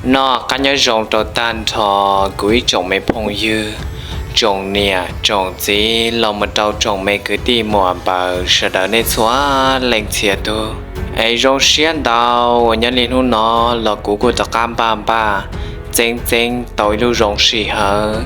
Noj qab nyob zoo rau tag nrho kuv ib tsoom me phooj ywg, tsoom niam tsoom txiv los mus rau tsoom me kwv tij muam npawg sawv daws nej txhua leej txhia tug. Es zoo siab ntau uas nyob li hnub no los kuv kuj rov qab npaj npaj txeeb txeeb tau ib lub zoo sij hawm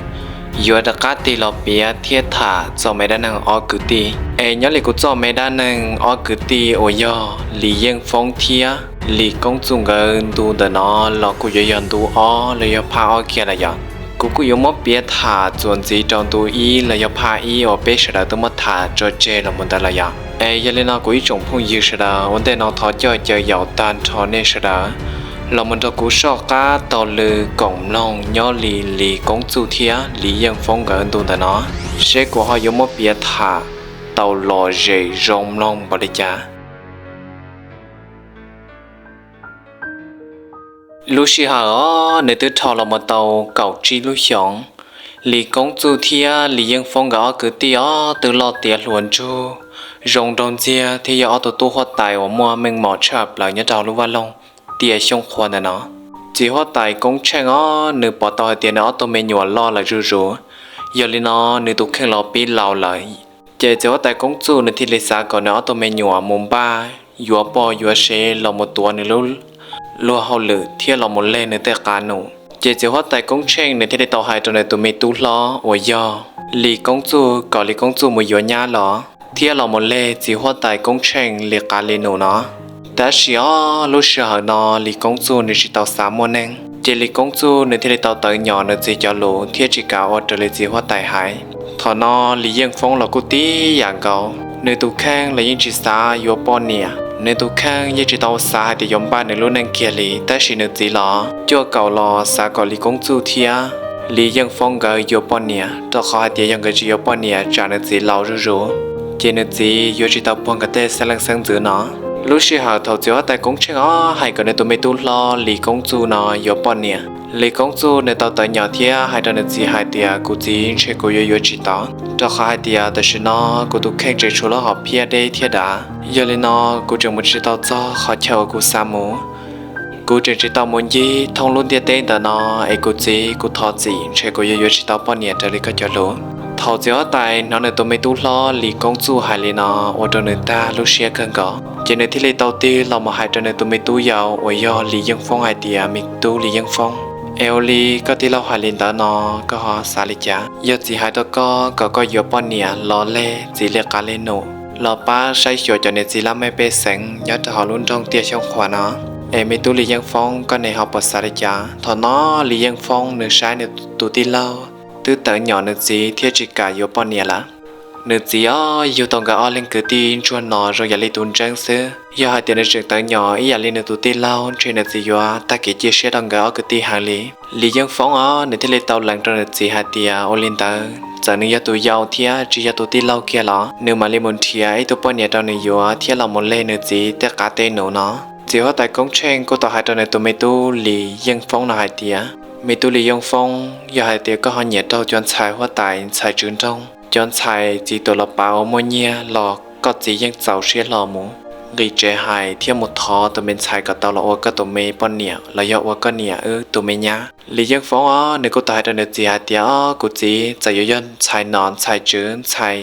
yuav rov qab tig los piav thiab tham txoj me dab neeg ob kwv tij. Es nyob li kuv txoj me dab neeg ob kwv tij uas yog Lis Yeej Foob thiab Lis Koob Txuj nkawd ntu ntawm no los kuj yuav yog ntu ob los yog phaj ob kiag lawm yom. Kuv kuj yuav muab piav tham txuas ntxiv rau ntu ib los yog phaj ib uas peb sawv daws twb muab tham tso tseg los mus ntawd lawm yom. Es yog li no kuv ib tsoom phooj ywg sawv daws, ua ntej no thov coj caw yaum tag nrho nej sawv daws los mus nrog kuv soj qab taug lw koom mloog nyob li Lis Koob Txuj thiab Lis Yeej Foob nkawd ntu ntawm no, seb kuv ho yuav muab piav tham tau lom zem zoo mloog npaum li cas. Lub sij hawm os nws twb dhau los mus tau kaum tsib lub xyoos. Lis Koob Txuj thiab Lis Yeej Foob nkawd ob kwv tij os twb loj tiav hluas ntsug, zoo nraug ntxiag thiab yog ob tug tub huab tais uas muaj meej mom tshaj plaws nyob rau lub vaj loog tiaj xyoob qhua ntawm no. Txiv huab tais Koob Tsheej os nws pom tau hais tias nws ob tug me nyuam loj lawm zuj zus, yog li no nws tus kheej los pib laus lawm. Ces txiv huab tais Koob Txuj nws thiaj li xav kom nws ob tug me nyuam mus npaj yuav poj yuav sev los mus tuav nws lub luag hauj lwm thiab los mus leg nws tej qav num. Ces txiv huab tais Koob Tsheej nws thiaj li tau hais rau nws tus me tub hlob uas yog Lis Koob Txuj kom Lis Koob Txuj mus yuav nyab los thiab los mus leg txiv huab tais Koob Tsheej li qav li num no. Tab sis os lub sij hawm no Lis Koob Txuj nws tsis tau xav muaj neej, ces Lis Koob Txuj nws thiaj li tau tawv nyom nws txiv cov lus thiab tsis kam ua raws li txiv huab tais hais. Thaum no Lis Yeej Foob los kuj tib yam nkaus, nws tus kheej los yeej tsis xav yuav poj niam, nws tus kheej yeej tsis tau xav hais tias yuav npaj nws lub neej kiag li, tab sis nws txiv los cuaj kaum los xav kom Lis Koob Txuj thiab Lis Yeej Foob nkawd yuav poj niam, rau qhov hais tias yog nkawd tsis yuav poj niam tsam nws txiv laus zuj zus, ces nws txiv yuav tsis tau puag nkawd tej xeeb leej xeeb ntxwv no. Lub sij hawm thaum txiv huab tais Koob Tsheej os hais kom nws tus me tub hlob Lis Koob Txuj no yuav poj niam, Lis Koob Txuj nws tau tawv nyom thiab hais rau nws txiv hais tias kuv txiv ntshe kuv yuav yuav tsis tau, rau qhov hais tias tam sim no kuv tus kheej tseem tshuav lub hom phiaj deb thiab dav, yog li no kuv tseem mus tsis tau txog qhov chaw uas kuv xav mus. Kuv tseem tsis tau mus ncig thoob lub ntiaj teb ntawm no, es kuv txiv kuv thov txim ntshe kuv yuav yuav tsis tau poj niam raws li koj cov lus. Thaum txiv huab tais hnov nws tus me tub hlob Lis Koob Txuj hais li no ua rau nws tag lub siab kawg nkaus, ces nws thiaj li tau tig los mus hais rau nws tus me tub yau uas yog Lis Yeej Foob hais tias me tub Lis Yeej Foob, es ua li koj tij laug hais li ntawd no, koj ho xav li cas? Yog txiv hais rau koj kom koj yuav poj niam los leg txiv li qav li num los pab saib xyuas cov niam txiv laj mej pej xeem nyob rau hauv lub nroog tiaj xyoob qhuav no, es me tub Lis Yeej Foob koj ne ho puas xav li cas? Thaum no Lis Yeej Foob nws saib nws tus tij laug twb tawv nyom nws txiv thiab tsis kam yuav poj niam lawm. Nws txiv os yug tau nkawd ob leeg kwv tij ntsuag no zoo yam li tus ntseeb xwb, yog hais tias nws tseem tawv nyom ib yam li nws tus tij laug ntshe nws txiv yuav tag kev cia siab rau nkawd ob kwv tij heev li. Lis Yeej Foob os nws thiaj li tau lees rau nws txiv hais tias ua li ntawd txawm nws yog tus yau thiab tsis yog tus tij laug kiag los nws mam li mus nrhiav ib tug poj niam rau nws yuav thiab los mus leg nws txiv tej qav tej num no. Txiv huab tais Koob Tsheej kuj tau hais rau nws tus me tub Lis Yeej Foob no hais tias me tub Lis Yeej Foob, yog hais tias koj ho nyiam raug cov ntxhais huab tais ntxhais tswv nroog, cov ntxhais txiv tuam los pav uas muaj nyiaj los koj txiv yeej txaus siab hlo mus nqis tsev hais thiab mus thov tus me ntxhais kom tau los ua koj tus me poj niam los yog ua koj niam wb tus me nyab. Lis Yeej Foob os nws kuj tau hais rau nws txiv hais tias o kuv txiv, txawm yuav yog ntxhais nom ntxhais tswv ntxhais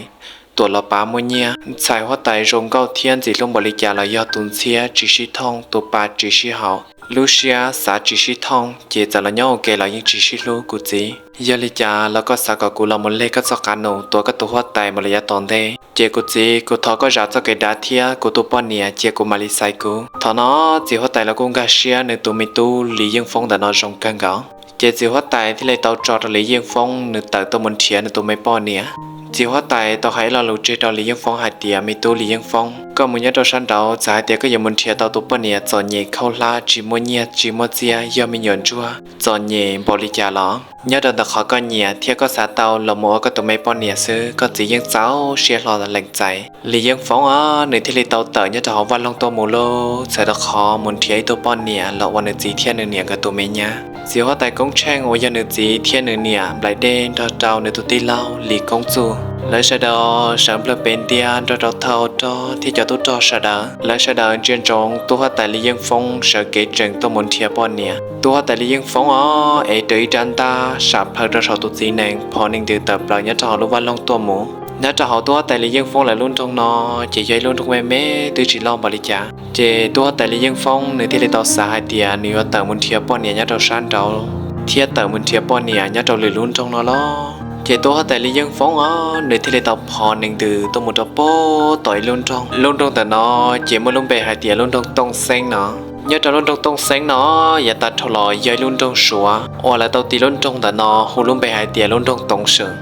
tuam los pav muaj nyiaj ntxhais huab tais zoo nkauj thiab ntxim hlub npaum li cas los yog tus ntxhiab tsis sib thooj tus pa tsis sib haum, lub siab xav tsis sib thooj ces txawm los nyob ua ke los yeej tsis sib hlub kuv txiv. Yog li cas los koj xav kom kuv los mus leg koj txoj qav num tuav koj tus huab tais mus li yav tom ntej, ces kuv txiv kuv thov koj zam txoj kev dav thiab kuv tus poj niam cia kuv mam li xaiv kuv. Thaum no txiv huab tais los kuj nkag siab nws tus me tub Lis Yeej Foob ntawm no zoo kawg nkaus, ces txiv huab tais thiaj li tau tso rau Lis Yeej Foob nws tawm tuaj mus nrhiav nws tus me poj niam. Txiv huab tais tau hais ib lo lus tseg rau Lis Yeej Foob hais tias me tub Lis Yeej Foob, koj mus nyob rau sab nraud txawm hais tias koj yuav mus nrhiav tau tus poj niam txom nyem khaub hlab tsis muaj nyiaj tsis muaj txiaj yog me nyuam ntsuag txom nyem npaum li cas los nyob rau ntawm qhov koj nyiam thiab koj xav tau los mus ua koj tus me poj niam xwb koj txiv yeej txaus siab hlo lees txais. Lis Yeej Foob os nws thiaj li tau tawm nyob rau hauv vaj loog tuaj mus lauj, txhawm rau qhov mus nrhiav ib tug poj niam los ua nws txiv thiab nws niam nkawd tus me nyab. Txiv huab tais Koob Tsheej uas yog nws txiv thiab nws niam nplaim dej nrog rau nws tus tij laug Lis Koob Txuj, Lawv sawv daws sawv nplawg pes ntia nrog rau thawj hauv rog thiab cov tub rog sawv daws. Lawv sawv daws ntsia ntsoov tub huab tais Lis Yeej Foob sawv kev tsees tuaj mus nrhiav poj niam. Tub huab tais Lis Yeej Foob os, ev rawv ib rab ntaj sam plhaw rau saum tus txiv nees phov nees ntws tawm plaws nyob rau hauv lub vaj loog tuaj mus. Nyob rau hauv tub huab tais Lis Yeej Foob lawv lub nroog no ces yog ib lub nroog me me twb tsis loj npaum li cas. Ces tub huab tais Lis Yeej Foob nws thiaj li tau xav hais tias nws yuav tawm mus nrhiav poj niam nyob rau sab nraud thiab tawm mus nrhiav poj niam nyob rau lwm lub nroog no los. Ces tub huab tais Lis Yeej Foob os, nws thiaj li tau phov nees ntws tuaj mus rau pem tom ib lub nroog. Lub nroog ntawm no ces muaj lub npe hais tias lub nroog Tooj Xeeb no. Nyob rau lub nroog Tooj Xeeb no, yav tas dhau los yog ib lub nroog Suav uas lawv tau tis lub nroog ntawm no hu lub npe hais tias lub nroog Toov Swm.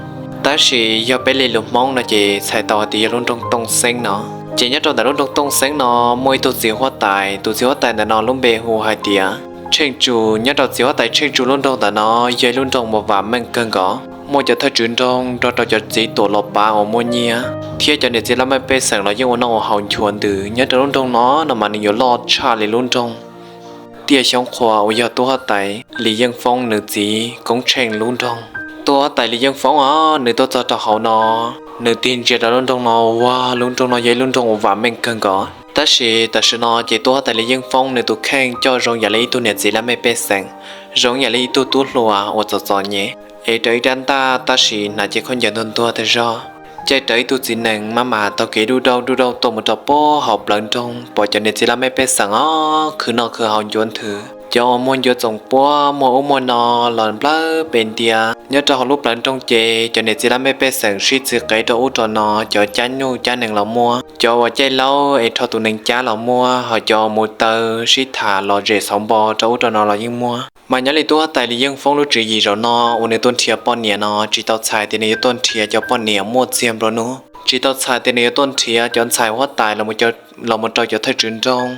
Tab sis yog peb li lus Hmoob no ces txhais tau hais tias yog lub nroog Tooj Xeeb no. Ces nyob rau ntawm lub nroog Tooj Xeeb no muaj ib tug txiv huab tais, tus txiv huab tais ntawm no lub npe hu hais tias Tsheej Tsu. Nyob rau txiv huab tais Tsheej Tsu lub nroog ntawm no yog ib lub nroog uas vam meej kawg nkaus, muaj cov thawj tswv nroog nrog rau cov txiv tuam los pav uas muaj nyiaj, thiab cov niam txiv laj mej pej xeem los yeej ua noj ua haus nchuav ntws. Nyob rau lub nroog no no mas nws yuav loj tshaj li lub nroog Tiaj Xyoob Qhua uas yog tub huab tais Lis Yeej Foob nws txiv Koob Tsheej lub nroog. Tub huab tais Lis Yeej Foob os, nws tuaj txog rau hauv no, nws tig ntsia rau lub nroog no, ua lub nroog no yog ib lub nroog uas vam meej kawg nkaus. Tab sis tam sim no ces tub huab tais Lis Yeej Foob nws tus kheej coj zoo yam li ib tug niam txiv laj mej pej xeem, zoo yam li ib tug tub hluas uas txom txom nyem, ev rawv ib rab ntaj tab sis hnav cev khaub ncaws ntuag ntuag tag zog, caij rawv ib tug txiv nees maj mam taug kev dub dauj dub dauj tuaj mus rau pem hauv plawv nroog, pom cov niam txiv laj mej pej xeem os khwv noj khwv haus ncuav nthwv, cov uas muag ncuav txoom puab muag ub muag no los nplawg pes ntia. Nyob rau hauv lub plawv nroog ces cov niam txiv laj mej pej xeem sib txiv qev rau ub rau no, cov cab nyuj cab nees los muaj, cov uas caij laub es rho tus nees cab los muaj, ho cov uas mus taw sib tham los zem xauv npo rau ub rau no los yeej muaj. Mas nyob li tub huab tais Lis Yeej Foob lub tswv yim zaum no uas nws tuaj nrhiav poj niam no tsis tau txhais tias nws yuav tuaj nrhiav cov poj niam muaj txiag nplua nuj, tsis tau txhais tias nws yuav tuaj nrhiav cov ntxhais huab tais los mus rau cov thawj tswv nroog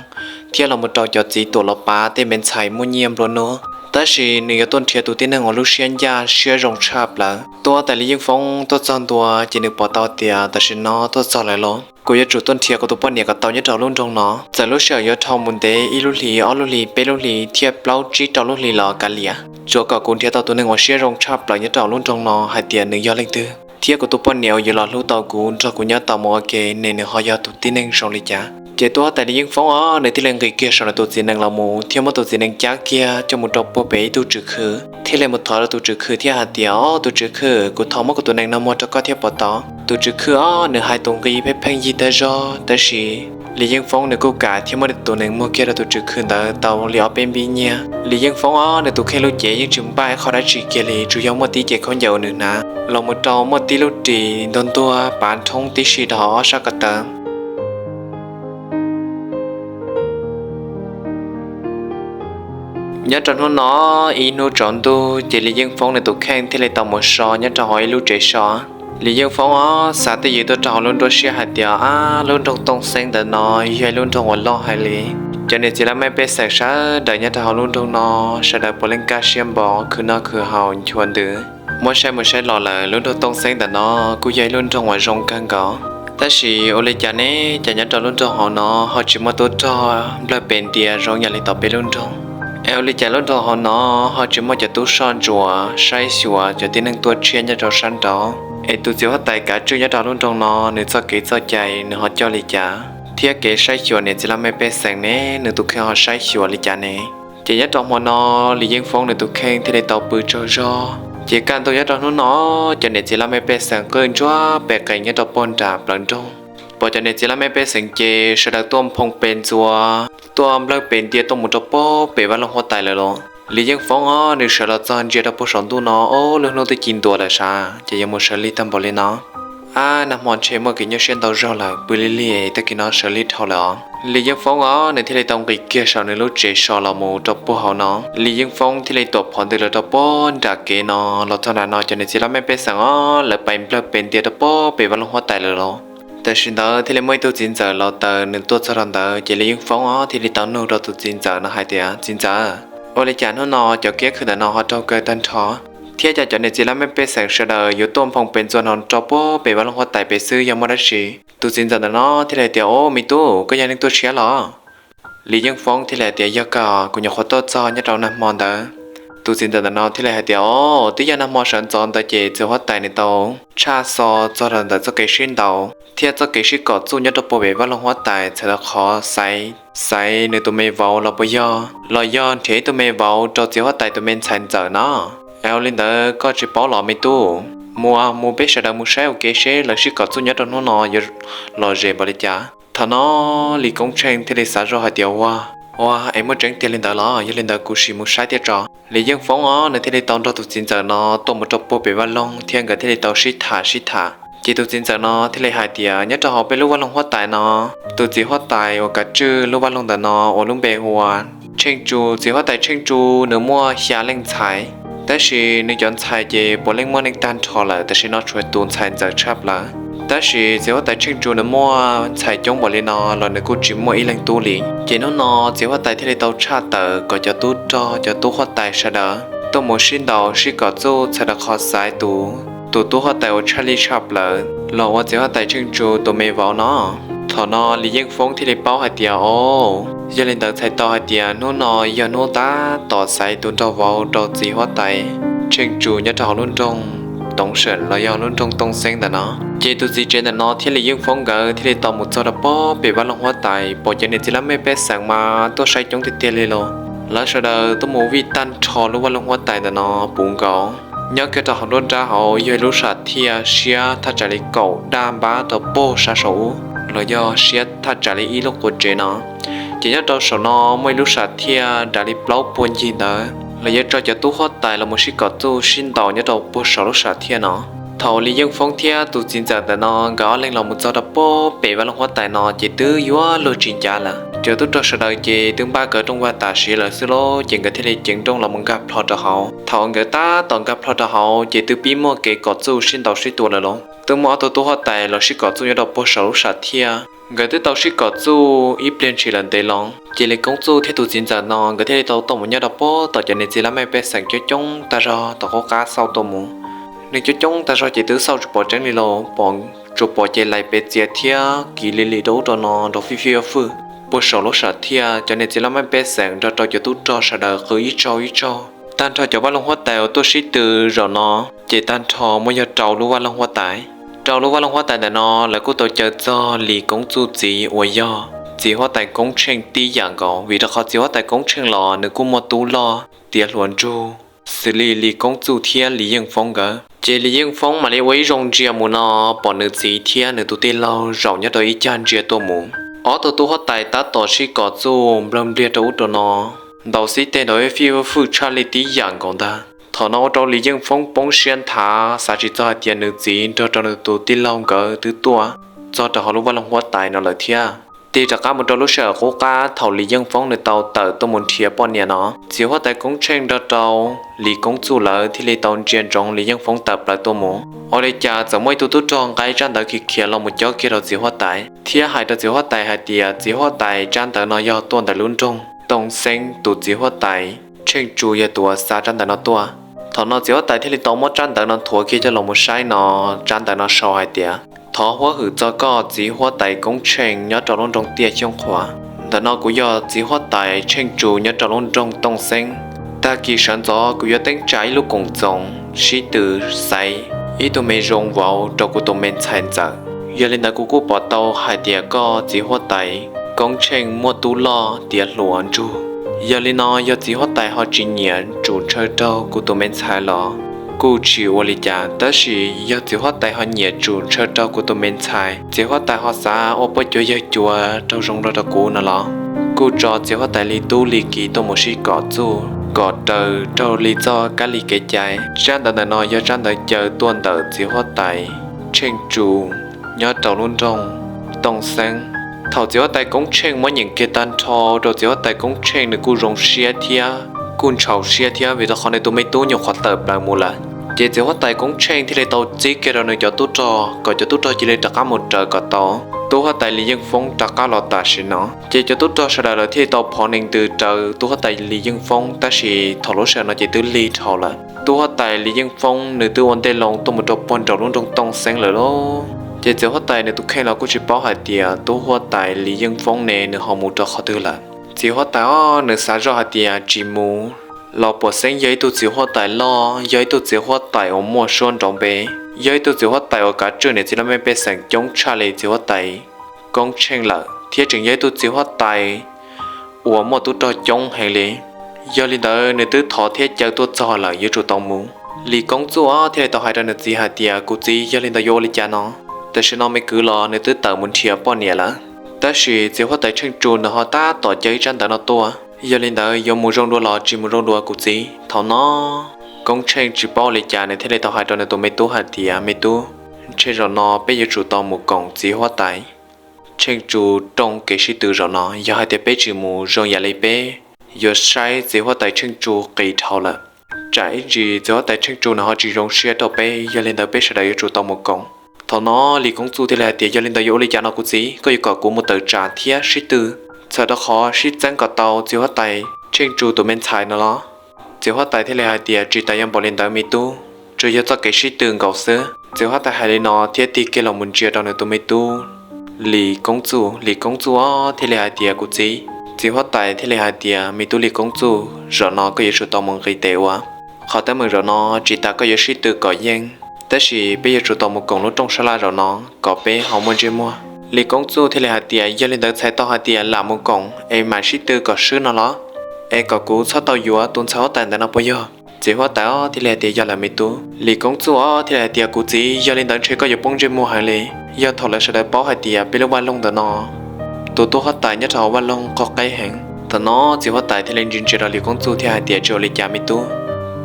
thiab los mus rau cov txiv tuam los pav tej me ntxhais muaj nyiaj nplua nuj. Tab sis nws yuav tuaj nrhiav tus tib neeg uas lub siab ncaj siab zoo tshaj plaws. Tub huab tais Lis Yeej Foob tuaj txog ntua ces nws pom tau tias tam sim no tuaj txog lawm los, kuv yuav tsum tuaj nrhiav kuv tus poj niam kom tau nyob rau lub nroog no. Txawm lub sij hawm yuav dhau mus ntev ib lub hlis ob lub hlis peb lub hlis thiab plaub tsib rau lub hlis los kav liam, tsuav kom kuv nrhiav tau tus neeg uas siab zoo tshaj plaws nyob rau lub nroog no hais tias nws yog leej twg, thiab kuv tus poj niam uas yuav los hlub tau kuv nrog kuv nyob tau mus ua ke ne nws ho yog tus tib neeg zoo li cas. Ces tub huab tais Lis Yeej Foob os, nws thiaj li nqis kiag saum nws tus txiv nees los mus thiab muab tus txiv nees cab kiag coj mus rau puag pem ib tug tswv khw, thiaj li mus thov rau tus tswv khw thiab hais tias, Ob, tus tswv khw, kuv thov muab kuv tus nees no muag rau koj thiab puas tau? Tus tswv khw os, nws hais tus nqi pheej pheej yig tag zog, tab sis Lis Yeej Foob nws kuj kam thiab muab tus nees muag kiag rau tus tswv khw ntawd tau li ob peb npib nyiaj. Lis Yeej Foob os, nws tus kheej lub cev yeej tsis npaj ib qho dab tsi kiag li, tsuas yog muaj tib cev khaub ncaws uas nws hnav los mus rau muaj tib lub ris ntuag ntuag pav nrhoob tib si rau hauv ob sab ko taw. Nyob rau hnub no, ib hnub tsaus ntuj ces Lis Yeej Foob nws tus kheej thiaj li tau mus so nyob rau hauv ib lub tsev so. Lis Yeej Foob os, xav twj ywm tuaj rau hauv lub nruab siab hais tias, Ab, lub nroog Tooj Xeeb ntawm no yog ib lub nroog uas loj heev li. Cov niam txiv laj mej pej xeem sawv daws nyob rau hauv lub nroog no, sawv daws puav leej kaj siab npo khwv noj khwv haus nchuav ntws. Muab saib mus saib los lawm, lub nroog Tooj Xeeb ntawm no kuj yog ib lub nroog uas zoo kawg nkaus. Tab sis ua li cas ne, cas nyob rau lub nroog hauv no ho tsis muaj tub rog nplawg pes ntia zoo yam li tom peb lub nroog? Es ua li cas lub nroog hauv no ho tsis muaj cov tub soj ntsuam saib xyuas cov tib neeg tuaj tshiab nyob rau sab nraud? Es tus txiv huab tais kav tswj nyob rau lub nroog no nws txoj kev txoj cai nws ho coj li cas, thiab kev saib xyuas niam txiv laj mej pej xeem ne nws tus kheej ho saib xyuas li cas ne? Ces nyob rau hmo no, Lis Yeej Foob nws tus kheej thiaj li tau pw tsaug zog. Ces kaj ntug nyob rau hnub no, cov niam txiv laj mej pej xeem qwj ntsuab pes qees nyob rau puag nram plawv nroog. Pom cov niam txiv laj mej pej xeem ces sawv daws tuaj nphoo pes ntxuas, tuaj nplawg pes ntia tuaj mus rau puag pem vaj loog huab tais lawm los. Lis Yeej Foob os, nws sawv los txog ntsia rau puag saum ntuj no, ob, lub hnub twb ci ntua lawm sav, ces yuav mus sawv lig tag npaum li no. Ab, nag hmo ntshe muaj kev nyuaj siab ntau zog lawm, pw lig lig tag kis no sawv lig dhau lawm os. Lis Yeej Foob os, nws thiaj li tau nqis kiag saum nws lub tsev so los mus rau puag hauv no. Lis Yeej Foob thiaj li tuam phov ntws los rau puag nram kev no, los txog nram no cov niam txiv laj mej pej xeem os, lawv pais nplawg pes ntia rau puag pem vaj loog huab tais lawm los. Tam sim ntawd thiaj li muaj ib tug txiv ntxawm los taws nws tuaj txog rau ntawd, ces Lis Yeej Foob os thiaj li tau nug rau tus txiv ntxawm no hais tias, Txiv ntxawm, ua li cas hnub no cov kiab khw ntawm no ho raug kaw tag nrho, thiab cas cov niam txiv laj mej pej xeem sawv daws yuav tuaj nphoo pes ntxuas no rau puag pem vaj loog huab tais pem xwb, yog muaj dab tsi? Tus txiv ntxawm ntawm no thiaj li hais tias, Ob, me tub, koj yog neeg tuaj tshiab los? Lis Yeej Foob thiaj li hais tias, Yog kawg, kuv nyuam qhuav tuaj txog nyob rau nag hmo ntawd. Tus txiv ntxawm ntawm no thiaj li hais tias, Os, twb yog nag hmo sawv ntxov ntawd ces txiv huab tais nws tau tshaj xov txog rau ntawm txoj kev sib ntaus thiab txoj kev sib kom txuj nyob rau puag pem vaj loog huab tais txhawm rau qhov xaiv, xaiv nws tus me vauv los puas yog, los yog nrhiav ib tug me vauv rau txiv huab tais tus me ntxhais ntxawm no. Es ua li ntawd koj tsis paub los me tub? Mus, mus peb sawv daws mus saib ua ke seb lawv sib kom txuj nyob rau hnub no yuav lom zem npaum li cas. Thaum no Lis Koob Tsheej thiaj li xav zoj hais tias, Ua, ua, es muaj tseeb tiag li ntawd los? Yog li ntawd kuv sim mus saib thiab tso. Lis Yeej Foob os, nws thiaj li tau nrog tus txiv ntxawm no tuaj mus rau puag pem vaj loog thiab nkawd thiaj li tau sib tham sib tham. Ces tus txiv ntxawm no thiaj li hais tias, Nyob rau hauv peb lub vaj loog huab tais no, tus txiv huab tais uas kav tswj lub vaj loog ntawm no uas lub npe hu ua Tsheej Tsu, txiv huab tais Tsheej Tsu nws muaj xya leej ntxhais, tab sis nws cov ntxhais ces puav leej muaj neej tag nrho lawm, tam sim no tshuav tus ntxhais ntxawm tshaj plaws. Tab sis txiv huab tais Tsheej Tsu nws muaj ntxhais coob npaum li no los nws kuj tsis muaj ib leeg tub li. Ces hnub no txiv huab tais thiaj li tau tshaj tawm kom cov tub rog, cov tub huab tais sawv daws tuaj mus sib ntaus sib kom txuj txhawm rau qhov xaiv tus, tus tub huab tais uas tshaj lij tshaj plaws los ua txiv huab tais Tsheej Tsu tus me vauv no. Thaum no Lis Yeej Foob thiaj li paub hais tias, O, yog li ntawd txhais tau hais tias hnub no yog hnub tab tom xaiv tus nraug vauv rau txiv huab tais Tsheej Tsu nyob rau hauv lub nroog Toov Seem los yog lub nroog Tooj Xeeb ntawm no. Ces tus txiv tsev ntawm no thiab Lis Yeej Foob nkawd thiaj li tau mus txog rau puag pem vaj loog huab tais, pom cov niam txiv laj mej pej xeem mas tuaj saib coob tiag tiag li los. Lawv sawv daws tuaj mus vij tag nrho lub vaj loog huab tais ntawm no puv nkaus. Nyob kiag rau hauv nruab nrab hauv yog ib lub sam thiaj siab thaj tsam li kaum daj npab rau puag sab saum ub, los yog siab thaj tsam li ib lub quav tsev no. Ces nyob rau saum no muaj ib lub sam thiaj dav li plaub puag ncig ntawd, los yuav tso cov tub huab tais los mus sib kom txuj sib ntaus nyob rau puag saum lub sam thiaj no. Thaum Lis Yeej Foob thiab tus txiv ntxawm ntawm no nkawd ob leeg los mus txog rau puag pem vaj loog huab tais no ces twb yuav luag tsis ncav lawm. Cov tub rog sawv daws ces twb npaj kaw rooj vag tam sim lawm xwb lauj, ces nkawd thiaj li ceev nrooj los mus nkag plho rau hauv. Thaum nkawd tab tom nkag plho rau hauv ces twb pib muaj kev kom txuj sib ntaus sib tua lawm lauj. Twb muaj ob tug tub huab tais los sib kom txuj nyob rau puag saum lub sam thiaj. Nkawd twb tau sib kom txuj ib pliag ntshis lawm ntev los, ces Lis Koob Txuj thiab tus txiv ntxawm no nkawd thiaj li tau tuaj mus nyob rau puag tom cov niam txiv laj mej pej xeem coob coob tag zog tom qub qab xauj tuaj mus. Neeg coob coob tag zog ces twb xauj tsis pom tseeb li los, pom, tsuas pom ces lais pes txias thiab kiv li li rau ub rau no nrov fij fij fwj. Puag saum lub sam thiaj cov niam txiv laj mej pej xeem nrog rau cov tub rog sawv daws qw ib tsaug ib tsaug. Tag nrho cov vaj loog huab tais uas tuaj sib tw zaum no ces tag nrho muaj yog rau lub vaj loog huab tais. Rau lub vaj loog huab tais ntawm no lawv kuj tau caw txog Lis Koob Txuj txiv uas yog txiv huab tais Koob Tsheej tib yam nkaus, vim rau qhov txiv huab tais Koob Tsheej los nws kuj muaj tub loj tiav hluas ntsug xws li Lis Koob Txuj thiab Lis Yeej Foob nkawd. Ces Lis Yeej Foob mam li ua ib zoo ntsia mus no, pom nws txiv thiab nws tus tij laug zaum nyob rau ib cag ntsia tuaj mus. Ob tug tub huab tais tab tom sib kom txuj nplawg npliag rau ub rau no, ntaus xib teg ntaus fij fwj tshaj li tib yam nkaus ntag. Thaum no ua rau Lis Yeej Foob poob siab nthav, xav tsis txog hais tias nws txiv nrog rau nws tus tij laug nkawd twb tuaj txog rau hauv lub vaj loog huab tais no lawm thiab. Tig rov qab mus rau lub sij hawm qub qab thaum Lis Yeej Foob nws tau tawm tuaj mus nrhiav poj niam no, txiv huab tais Koob Tsheej nrog rau Lis Koob Txuj lawv thiaj li tau ntsia ntsoov Lis Yeej Foob tawm plaws tuaj mus. Ua li cas txawm muaj ib tug tub rog nqa tsab ntawv khiav khiav los mus cob kiag rau txiv huab tais thiab hais rau txiv huab tais hais tias txiv huab tais, tsab ntawv no yog tuaj ntawm lub nroog Tooj Xeeb, tus txiv huab tais Tsheej Tsu yog tus uas xa tsab ntawv no tuaj. Thaum no txiv huab tais thiaj li tau muab tsab ntawv no nthuav kiag coj los mus saib no, tsab ntawv no sau hais tias, Thov huab hwm txog koj txiv huab tais Koob Tsheej nyob rau lub nroog Tiaj Xyooj Qhuav. Ntawm no kuv yog txiv huab tais Tsheej Tsu nyob rau lub nroog Tooj Xeeb. Tag kis sawv ntxov kuv yuav teeb tsa ib lub koom txoos sib tw xaiv ib tug me zoo vauv rau kuv tus me ntxhais ntxawm. Yog li ntawd kuv kuj pom tau hais tias koj txiv huab tais Koob Tsheej muaj tub loj tiav hluas ntsug. Yog li no yog txiv huab tais ho tsis nyiam tsum ntshaw raug kuv tus me ntxhais los kuj tsis ua li cas, tab sis yog txiv huab tais ho nyiam tsum ntshaw raug kuv tus me ntxhais, txiv huab tais ho xav ua poj cuag yawg cuag raug zoo rau rau kuv no los kuj tso txiv huab tais li tub li kiv tuaj mus sib kom txuj kom raws raug li txoj kab li kev cai. Tsab ntawv ntawm no yog tsab ntawv caw tuaj ntawm txiv huab tais Tsheej Tsu nyob rau lub nroog Tooj Xeeb. Thaum txiv huab tais Koob Tsheej muab nyeem kiag tag nrho rau txiv huab tais Koob Tsheej nws kuj zoo siab thiab kuj ntshau siab thiab vim rau qhov nws tus me tub nyuam qhuav tawm plaws mus lawm. Ces txiv huab tais Koob Tsheej thiaj li tau txib kiag rau nws cov tub rog kom cov tub rog cia li rov qab mus raws kom tau tub huab tais Lis Yeej Foob rov qab los tam sim no. Ces cov tub rog sawv daws lawv thiaj li tau phov nees ntws raws tub huab tais Lis Yeej Foob, tab sis thaum lub sij hawm no ces twb lig dhau lawm. Tub huab tais Lis Yeej Foob nws twb ua ntej loo tuaj mus rau puag nraum lub nroog Tooj Xeeb lawm lauj. Ces txiv huab tais nws tus kheej los kuj tsis paub hais tias tub huab tais Lis Yeej Foob ne nws ho mus rau qhov twg lawm. Txiv huab tais os nws xav zoj hais tias tsis mus los puas xeeb yog ib tug txiv huab tais loj, yog ib tug txiv huab tais uas muaj suab nrov npe, yog ib tug txiv huab tais uas kav tswj niam txiv laj mej pej xeem coob tshaj li txiv huab tais Koob Tsheej lawm, thiab tseem yog ib tug txiv huab tais uas muaj tub rog coob heev li. Yog li ntawd nws twb thov thiab caw tuaj txog lawm, yuav tsum tau mus. Lis Koob Txuj thiaj li tau hais rau nws txiv hais tias, kuv txiv, yog li ntawd yuav ua li cas no? Tam sim no me kwv los nws twb tawm mus nrhiav poj niam lawm, tab sis txiv huab tais Tsheej Tsu nws ho tab tom caw ib tsab ntawv no tuaj. Yog li ntawd yuav mus zoo dua los tsis mus zoo dua kuv txiv? Thaum no Koob Tsheej tsis paub ua li cas, nws thiaj li tau hais rau nws tus me tub hais tias, me tub, ntshe zaum no peb yuav tsum tau mus koom txiv huab tais Tsheej Tsu rooj kev sib tw zaum no. Yog hais tias peb tsis mus, zoo yam li peb yuav saib txiv huab tais Tsheej Tsu qis dhau lawm, tsam ib ntsis txiv huab tais Tsheej Tsu nws ho tsis zoo siab rau peb. Yog li ntawd peb sawv daws yuav tsum tau mus koom. Thaum no Lis Koob Txuj thiaj li hais tias, yog li ntawd yuav ua li cas no kuv txiv? Koj yuav kom kuv mus tawm tsam thiab sib tw, txhawm rau qhov sib txeeb kom tau txiv huab tais Tsheej Tsu tus me ntxhais no los? Txiv huab tais thiaj li hais tias, tsis tas yog npaum li ntawd me tub, tsuas yog txoj kev sib tw nkaus xwb. Txiv huab tais hais li no thiab tig kiag los mus ntsia rau nws tus me tub Lis Koob Txuj. Lis Koob Txuj thiaj li hais tias, kuv txiv. Txiv huab tais thiaj li hais tias, me tub Lis Koob Txuj, zaum no koj yuav tsum tau mus nqis tes ua. Qhov teeb meem zaum no tsis tas koj yuav sib tw kom yeej, tab sis peb yuav tsum tau mus koom lub rooj sab laj zaum no kom peb ho muaj ntsej muag. Lis Koob Txuj thiaj li hais tias, yog li ntawd txhais tau hais tias lam mus koom es mam sib tw kom swb no los? Es kom kuv txhob tau yuav tus ntxhais huab tais ntawd no puas yog? Txiv huab tais thiaj li hais tias, yog lawm me tub. Lis Koob Txuj thiaj li hais tias, kuv txiv, yog li ntawd ntshe koj yuav poob ntsej muag heev li. Yog thaum lawv sawv daws paub hais tias peb lub vaj loog ntawm no tus tub huab tais nyob rau hauv vaj loog qoj qeb heev. Thaum no txiv huab tais thiaj li ntsia ntsia rau Lis Koob Txuj thiab hais tias, tsis ua li cas me tub,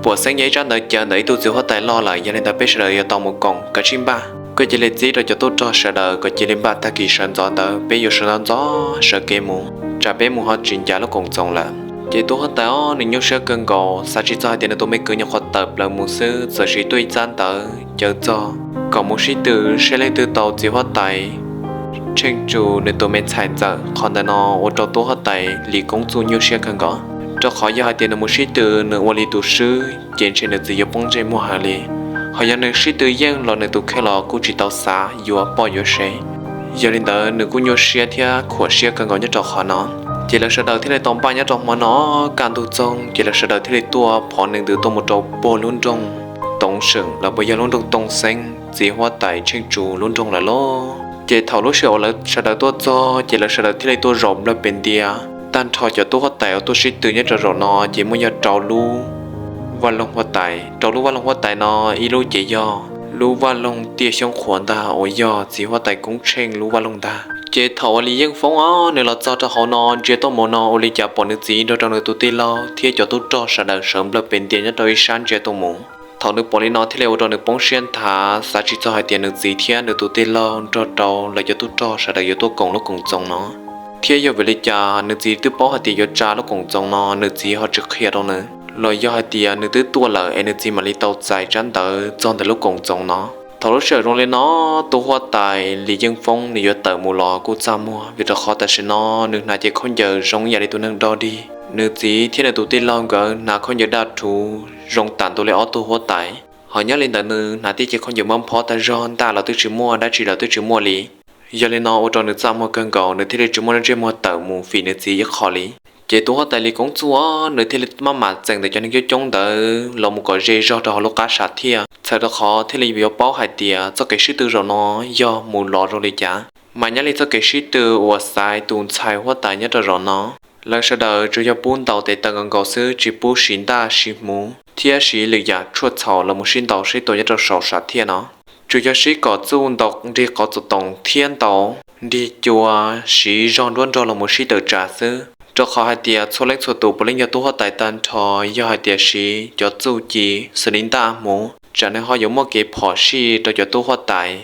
puas xeeb yog ib tsab ntawv caw ntawm ib tug txiv huab tais loj lawm. Yog li ntawd peb sawv daws yuav tau mus koom kav tsij npaj. Koj cia li txib rau cov tub rog sawv daws kom cia li npaj, tag kis sawv ntxov ntawd peb yuav sawv ntxov ntxov sawv kev mus, tsam peb mus ho tsis ncav lub koom txoos lawm. Ces tub huab tais nws nyuaj siab kawg nkaus, xav tsis txog hais tias nws tus me kwv nyuam qhuav tawm plaws mus xwb, txawm sim tuaj ib tsab ntawv caw txog kom mus sib tw saib leej twg tau txiv huab tais Tsheej Tsu nws tus me ntxhais ntxawm. Qhov ntawm no ua rau tub huab tais Lis Koob Txuj nyuaj siab kawg nkaus, rau qhov yog hais tias nws mus sib tw nws ua li tus swb ces ntshe nws txiv yuav poob ntsej muag heev li. Ho yog nws sib tw yeej los nws tus kheej los kuj tsis tau xav yuav poj yuav sev. Yog li ntawd nws kuj nyuaj siab thiab khuam siab kawg nkaus nyob rau qhov no. Ces lawv sawv daws thiaj li tau npaj nyob rau hmo no kaj ntug txoog, ces lawv sawv daws thiaj li tuaj phov nees ntws tuaj mus rau puag lub nroog Toov Seem los puas yog lub nroog Tooj Xeeb, txiv huab tais Tsheej Tsu lub nroog lawm lauj. Ces thaum lub sij hawm uas lawv sawv daws tuaj txog ces lawv sawv daws thiaj li tuaj zaum nplawg pes ntia. Tag nrho cov tub huab tais uas tuaj sib tw nyob rau zaum no ces muaj yog rau lub vaj loog huab tais. Rau lub vaj loog huab tais no, ib lub ces yog lub vaj loog tiaj xyoob qhuav ntag uas yog txiv huab tais Koob Tsheej lub vaj loog ntag. Ces thaum uas Lis Yeej Foob os nws los txog rau hauv no ntsia tuaj mus no ua li cas pom nws txiv nrog rau nws tus tij laug thiab cov tub rog sawv daws sawv nplawg pes ntia nyob rau ib sab ntsia tuaj mus. Thaum nws pom li no thiaj li ua rau nws poob siab nthav, xav tsis txog hais tias nws txiv thiab nws tus tij laug nrog rau lawv cov tub rog sawv daws yuav tuaj koom lub koom txoos no, thiab yog vim li cas nws txiv twb paub hais tias yuav tsa lub koom txoos no nws txiv ho tsis qhia rau nws, los yog hais tias nws twb tuaj lawm es nws txiv mam li tau txais tsab ntawv txog ntawm lub koom txoos no. Thaum lub sij hawm zoo li no, tub huab tais Lis Yeej Foob nws yuav tawm mus los kuj txaj muag, vim rau qhov tam sim no nws hnav cev khaub ncaws zoo yam li tus neeg dog dig. Nws txiv thiab nws tus tij laug nkawd hnav khaub ncaws daj rhuv zoo tam ntua li ob tug huab tais. Ho nyob li ntawd nws hnav tib cev khaub ncaws mab phob tag zog, ntaj los twb tsis muaj, dab tsi los twb tsis muaj li. Yog li no ua rau nws txaj muag kawg nkaus, nws thiaj li tsis muaj ntsej muag tawm mus fim nws txiv ib qho li. Ces tus huab tais Lis Koob Txuj nws thiaj li maj mam txeem ntawm cov neeg coob coob ntawd los mus kom ze zog rau hauv lub qab sam thiaj, txhawm rau qhov thiaj li yuav paub hais tias txoj kev sib tw zaum no yog mus los zoo li cas. Mas nyob li txoj kev sib tw uas xaiv tus ntxhais huab tais nyob rau zaum no, lawv sawv daws tsuas yog pub ntaus tes taw nkaus nkaus xwb, tsis pub siv ntaj siv hmuv thiab siv lwm yam tshuaj txhaum los mus sib ntaus sib tua nyob rau saum sam thiaj no. Tsuas yog sib kom txuj ntaus nrig qhov txob toom thiab ntaus nrig cua, siv zog nruab nrog los mus sib tawm tsam xwb, rau qhov hais tias txhua leej txhua tus puav leej yog tub huab tais tag nrho. Yog hais tias siv cov txuj ci xws li ntaj hmuv, tsam nws ho yuav muaj kev phom sij rau cov tub huab tais,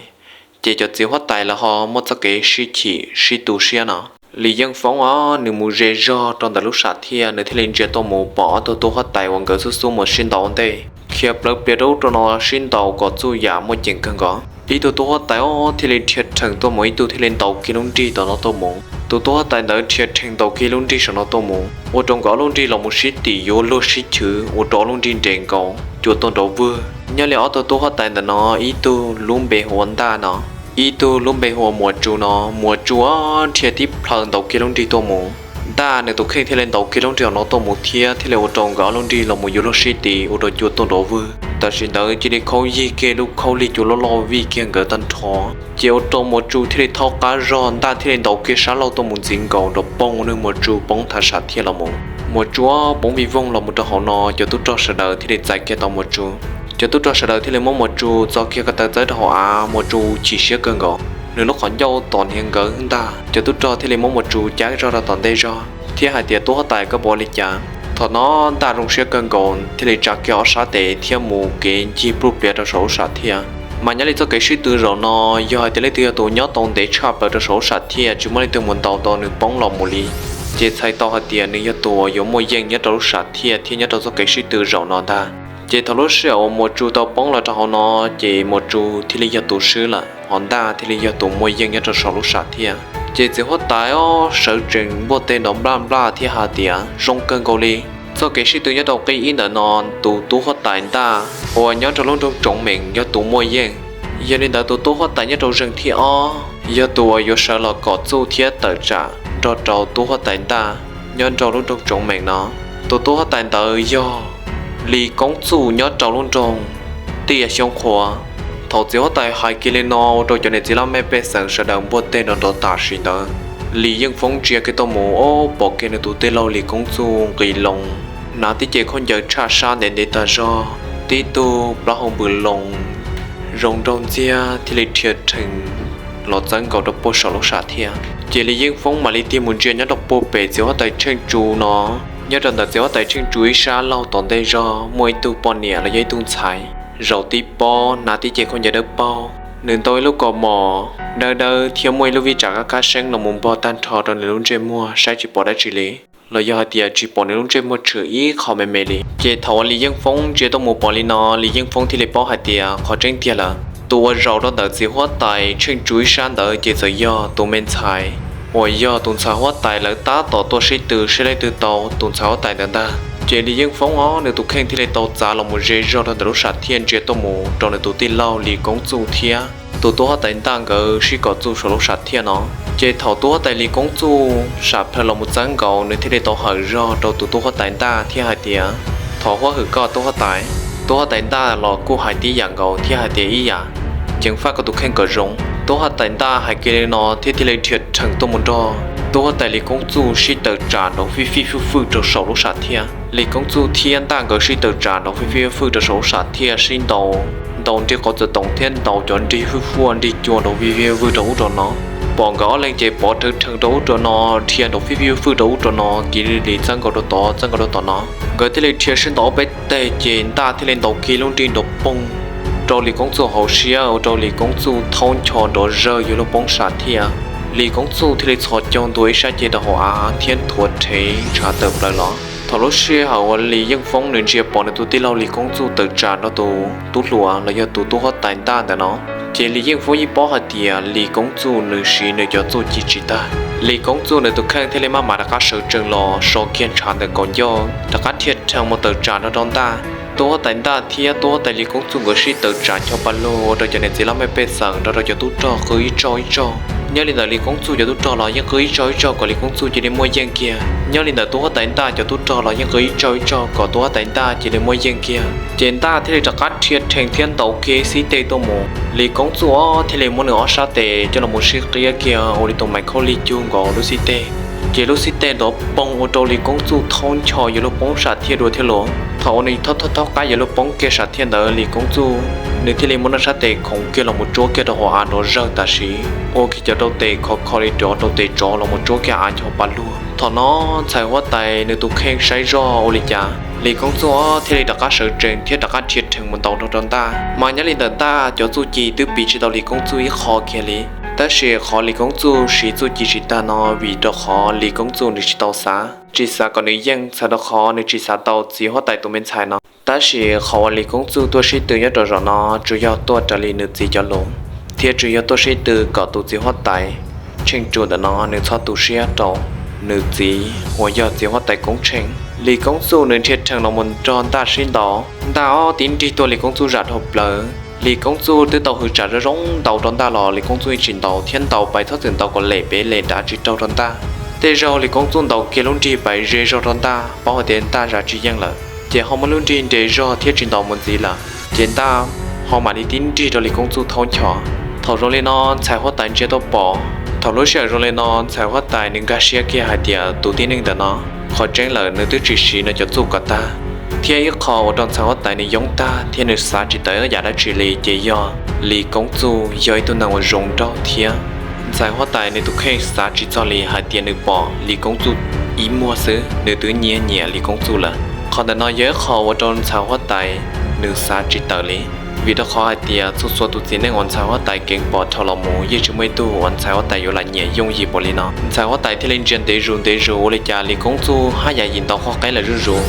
ces cov txiv huab tais los ho muaj txoj kev sib chim sib tu siab no. Lis Yeej Foob os nws mus ze zog rau ntawm lub sam thiaj, nws thiaj li ntsia tuaj mus pom ob tug tub huab tais uas nkawd xub xub mus sib ntaus ua ntej, khiav plawv plias rau ub rau no sib ntaus kom txuj yam muaj ceem kawg nkaus. Ib tug tub huab tais os thiaj li dhia rhees tuaj mus, ib tug thiaj li ntaus kiag lub nrig tom no tuaj mus. Tus tub huab tais ntawd dhia rhees ntaus kiag lub nrig saum no tuaj mus, ua rau nkawd ob lub nrig los mus sib tim yuav luag sib chwv, ua rau ob lub nrig nres nkaus cua tuaj nrov vwg. Nyob li ob tug tub huab tais ntawm no, ib tug lub npe hu ua Ntaj no, ib tug lub npe hu ua Muas Tsu no. Muas Tsu dhia tib plhaw ntaus kiag lub nrig tuaj mus, Ntaj nws tus kheej thiaj li ntaus kiag lub nrig no tuaj mus thiab thiaj li ua rau nkawd ob lub nrig los mus yuav luag sib tis ua rau cua tuaj nrov vwg. Tam sim ntawd cia li khaub yig kiag lub khaub lig cua loj loj vij kiag nkawd tag nrho, ces ua rau Muas Tsu thiaj li thaub qab zog, Ntaj thiaj li ntaus kiag sab laug tuaj mus ntxiv nkaus nrov poog ua rau Muas Tsu poob thav sam thiaj los mus. Muas Tsu poob vij voog los mus rau hauv no, cov tub rog sawv daws thiaj li txais kiag tau Muas Tsu. Cov tub rog sawv daws thiaj li muab Muas Tsu txo kiag ko taw txawb rau hauv av, Muas Tsu chim siab kawg nkaus, nws lub qhov ncauj tom nrhiav nkawd ntag. Cov tub rog thiaj li muab Muas Tsu cab zog rau tom ntej zog thiab hais tias, Tub huab tais, koj puas ua li cas? Thaum no Ntaj zoo siab kawg nkaus thiaj li tsa kiag ob sab tes thiab mus kev ncig pluj pliav rau saum lub sam thiaj. Mas nyob li txoj kev sib tw zaum no, yog hais tias leej twg yog tus nyob tau ntev tshaj plaws rau saum lub sam thiaj tsis muaj leej twg mus ntaus tau nws poob los mus li, ces txhais tau hais tias nws yog tus uas yuav muaj yeej nyob rau lub sam thiaj thiab nyob rau txoj kev sib tw zaum no ntag. Ces thaum lub sij hawm uas Muas Tsu tau poob los rau hauv no, ces Muas Tsu thiaj li yog tus swb lawm, ho Ntaj thiaj li yog tus muaj yeej nyob rau saum lub sam thiaj. Ces txiv huab tais ob sawv tsees npuaj teg nrov nplaj nplaj thiab hais tias, Zoo kawg nkaus li! Txoj kev sib tw nyob rau qib ib ntawm no, tus tub huab tais Ntaj uas nyob rau lub nroog Tsoov Meem yog tus muaj yeej. Yog li ntawd tus tub huab tais nyob rau zeeg thib ob yog tus uas yuav sawv los kom txuj thiab tawm tsam nrog rau tub huab tais Ntaj nyob rau lub nroog Tsoov Meem no. Tus tub huab tais ntawd yog Lis Koob Txuj nyob rau lub nroog Tiaj Xyoob Qhua. Thaum txiv huab tais hais kiag li no ua rau cov niam txiv laj mej pej xeem sawv daws npuaj teg nrov nrov tam sim ntawd, Lis Yeej Foob ntsia kiag tuaj mus, ob, pom kiag nws tus tij laug Lis Koob Txuj nqis loo, hnav tib ce khaub ncaws tshaj sab ntev ntev tag zog, tib tug plaub hau npws loo zoo nraug ntxiag thiaj li rhia rhees los txawb nkaus rau puag saum lub sam thiaj. Ces Lis Yeej Foob mam li tig mus ntsia nyob rau puag pem txiv huab tais Tsheej Tsu no. Nyob rau ntawm txiv huab tais Tsheej Tsu ib sab laug tom ntej zog muaj ib tug poj niam los yog ib tug ntxhais zaum tib pob hnav tib ce khaub ncaws dawb paug, nws ntau ib lub kaus mom dawb dawb thiab muaj ib lub vij tsam kab kab seeb los mus npog tag nrho rau nws lub ntsej muag saib tsis pom dab tsi li, los yog hais tias tsis pom nws lub ntsej muag tshwm ib qho me me li. Ces thaum uas Lis Yeej Foob ntsia tuaj mus pom li no, Lis Yeej Foob thiaj li paub hais tias qhov tseeb tiag lawm, tus uas zaum rau ntawm txiv huab tais Tsheej Tsu ib sab ntawd ces txawm yog tus me ntxhais uas yog tus ntxhais huab tais lawv tab tom tuaj sib tw saib leej twg tau tus ntxhais huab tais ntawd ntag. Ces Lis Yeej Foob ob nws tus kheej thiaj li tau txav los mus ze zog rau ntawm lub sam thiaj ntsia tuaj mus rau nws tus tij laug Lis Koob Txuj thiab tus tub huab tais Ntaj nkawd sib kom txuj saum lub sam thiaj no. Ces thaum tub huab tais Lis Koob Txuj sam plhaws los mus txawb nkaus, nws thiaj li tau hawm zog rau tus tub huab tais Ntaj thiab hais tias, Thov huab hwm koj tub huab tais. Tub huab tais Ntaj los kuj hais tib yam nkaus thiab hais tias, Ib yam, ceev faj koj tus kheej kom zoo. Tub huab tais Ntaj hais kiag li no thiab thiaj li rhia rhees tuaj mus nrog tub huab tais Lis Koob Txuj sib tawm tsam nrov fij fij fwj fwj rau saum lub sam thiaj. Lis Koob Txuj thiab Ntaj nkawd sib tawm tsam nrov fij fij fwj fwj rau saum lub sam thiaj sib ntaus, ntaus nrig qhov txawm toom thiab ntaus cov nrig fwj fwj nrig cua nrov fij fij fwj rau ub rau no. Pom nkawd ob leeg ces pov rhawv rhees rau ub rau no, rhia nrov fij fij fwj rau ub rau no, kiv li txawb nkaus rau tod txawb nkaus rau tom no. Nkawd thiaj li rhia sib ntaus ob peb teg ces Ntaj thiaj li ntaus kiag lub nrig nrov poog rau Lis Koob Txuj hauv siab ua rau Lis Koob Txuj thaub ncho nrov zawg yuav luag poob sam thiaj. Lis Koob Txuj thiaj li txhos caug ntua ib sab ceg rau hauv av thiab nthuav rhev ntshav tawm plaws los. Thaum lub sij hawm uas Lis Yeej Foob nws ntsia pom nws tus tij laug Lis Koob Txuj tawm tsam nrog tus tub hluas los yog tus tub huab tais Ntaj ntawm no, ces Lis Yeej Foob yeej paub hais tias Lis Koob Txuj nws siv nws cov txuj ci tsis tag. Lis Koob Txuj nws tus kheej thiaj li maj mam rov qab sawv tsees los so kiag ntshav ntawm kaum ncauj rov qab rhia rhees mus tawm tsam nrog rau Ntaj. Tub huab tais Ntaj thiab tub huab tais Lis Koob Txuj nkawd sib tawm tsam ncho pa lug ua rau cov niam txiv laj mej pej xeem nrog rau cov tub rog qw ib tsaug ib tsaug. Nyob li ntawm Lis Koob Txuj cov tub rog los yeej qw ib tsaug ib tsaug kom Lis Koob Txuj cia li muaj yeej kiag. Nyob li ntawm tub huab tais Ntaj cov tub rog los yeej qw ib tsaug ib tsaug kom tub huab tais Ntaj cia li muaj yeej kiag. Ces Ntaj thiaj li rov qab rhia rhees thiab ntaus kiag xib teg tuaj mus. Lis Koob Txuj ob thiaj li muab nws ob sab tes coj los mus sib qiab kiag ua li tus mais khaub lig cug nkaus lub xib teg. Ces lub xib teg nrov poog ua rau Lis Koob Txuj thaub ncho yuav luag poob sam thiaj dua thiab los. Thaum uas nws thaub thaub qab yuav luag poob kiag sam thiaj ntawd, Lis Koob Txuj nws thiaj li muab nws sab tes khoov kiag los mus tsuab kiag rau hauv av nrov zawg tam sim, ua kiag cov rau tes khov kho li cov rau tes tsov los mus tsuab kiag av ncho pa lug. Thaum no ntxhais huab tais nws tus kheej saib zoj ua li cas, Lis Koob Txuj ob thiaj li rov qab sawv tsees thiab rov qab rhia rhees mus ntaus nrog rau Ntaj. Mas nyob li ntawm Ntaj cov txuj ci twb piv tsis tau Lis Koob Txuj ib qho kiag li. Tab sis qhov Lis Koob Txuj siv txuj ci tsis tag no vim rau qhov Lis Koob Txuj nws tsis tau xav, tsis xav kom nws yeej txhawm rau qhov nws tsis xav tau txiv huab tais tus me ntxhais no. Tab sis qhov uas Lis Koob Txuj tuaj sib tw nyob rau zaum no tsuas yog tuaj raws li nws txiv cov lus, thiab tsuas yog tuaj sib tw kom tus txiv huab tais Tsheej Tsu ntawm no nws txhob tu siab rau nws txiv uas yog txiv huab tais Koob Tsheej. Lis Koob Txuj nws rhia rhees los mus nrog Ntaj sib ntaus, Ntaj ob tib nrig tuaj Lis Koob Txuj zam dhau plaws. Lis Koob Txuj twb tau hwm tsam zoo zoo ntaus rau Ntaj los Lis Koob Txuj yeej tsis ntaus thiab ntaus pais txhob txwm ntaus kom lem pem lem dav tsis raug rau Ntaj. Tej zaug Lis Koob Txuj ntaus kiag lub nrig pais ze zog rau Ntaj, paub hais tias Ntaj zam tsis yeej lawm, ces ho muab lub nrig nres zog thiab tsis ntaus mus ntxiv lawm, ces Ntaj ho mam li tib nrig rau Lis Koob Txuj thaub ncho. Thaum zoo li no ntxhais huab tais ntsia tuaj pom, thaum lub sij hawm zoo li no ntxhais huab tais nws nkag siab kiag hais tias tus tib neeg ntawm no qhov tseeb lawm nws twb tsis siv nws cov txuj kom tag, thiab ib qho ua rau ntxhais huab tais nws yoob tag thiab nws xav tsis tawm yam dab tsi li ces yog Lis Koob Txuj yog ib tug neeg uas zoo nraug thiab. Ntxhais huab tais nws tus kheej xav tsis txog li hais tias nws pom Lis Koob Txuj ib muag xwb nws twb nyiam nyiam Lis Koob Txuj lawm. Qhov ntawm no yog ib qho ua rau ntxhais huab tais nws xav tsis tawm li, vim rau qhov hais tias txhua txhua tus txiv neej uas ntxhais huab tais keev pom dhau los mus yeej tsis muaj ib tug uas ntxhais huab tais yuav lam nyiam yooj yim npaum li no. Ntxhais huab tais thiaj li ntsia ntev zus ntev zus ua li cas Lis Koob Txuj haj yam yim ntaus qhov qeb lawm zuj zus,